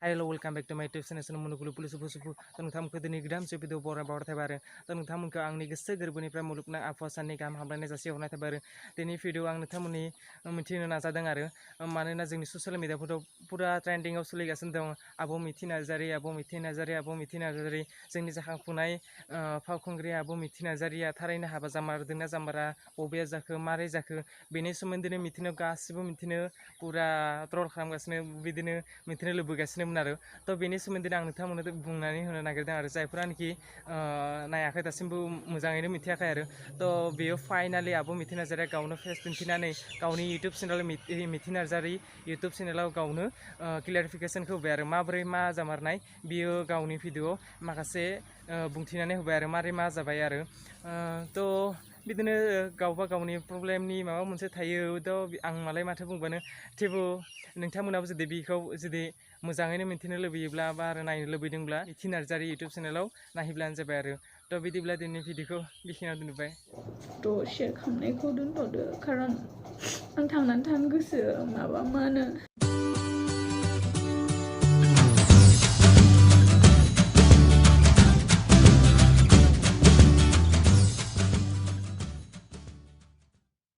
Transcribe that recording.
Hello, welcome back to my YouTube channel Munukulu Police Busufu. Nोंथांमोनखौ दिनै गोदान मोनसे video बरायबाय थाबाय आरो नोंथांमोनखौ आंनि गोसो गोरबोनिफ्राय मुलुगनां आबहावा साननि गाहाम हामलायनाय जासिहरनाय थाबाय आरो दिनै भिडिअ आं नोंथांमोननि मिथिनो नाजादों आरो मानोना जोंनि ससियेल मिडियाफोराव पुरा ट्रेन्डिंआव सोलिगासिनो दं आब' मिथि नार्जारि जोंनि जाखांफुनाय फावखुंग्रि आब' मिथि नार्जारिया थारैनो हाबा जामारदोंना जामारा बबेया जाखो मारै जाखो बेनि सोमोन्दै मिथिनो गासिबो मिथिनो पुरा ट्रल खालामगासिनो बिदिनो मिथिनो लुबैगासिनो आरो तो बेनि सोमोन्दै आं नोंथांमोननो बुंनानै होनो नागिरदों आरो जायफोरानोखि नायाखै दासिमबो मोजाङैनो मिथियाखै आरो तो बेयो फाइनालि आब' मिथि नार्जारिया गावनो फेस दिन्थिनानै गावनि इउटुब चेनेल मिथि नार्जारि इउटुब चेनेलाव गावनो क्लियारिफिकेसनखौ होबाय आरो माबोरै मा जामारनाय बियो गावनि भिडिअ माखासे बुंथिनानै होबाय आरो मारै मा जाबाय आरो तो बिदिनो गावबा गावनि प्रब्लेमनि माबा मोनसे थायो तो आं मालाय माथो बुंबानो थेवबो नोंथांमोनाबो जुदि बेखौ जुदि मोजाङैनो मिन्थिनो लुबैयोब्ला बा आरो नायनो लुबैदोंब्ला मिथि नार्जारि इउटुब चेनेलाव नायहैब्लानो जाबाय आरो तो बिदिब्ला दिनैनि भिडिअखौ बेखिनियाव दोनबाय तो शेयार खालामनायखौ दोनथ'दो खारन आं थांनानै थानो गोसो माबा मा होनो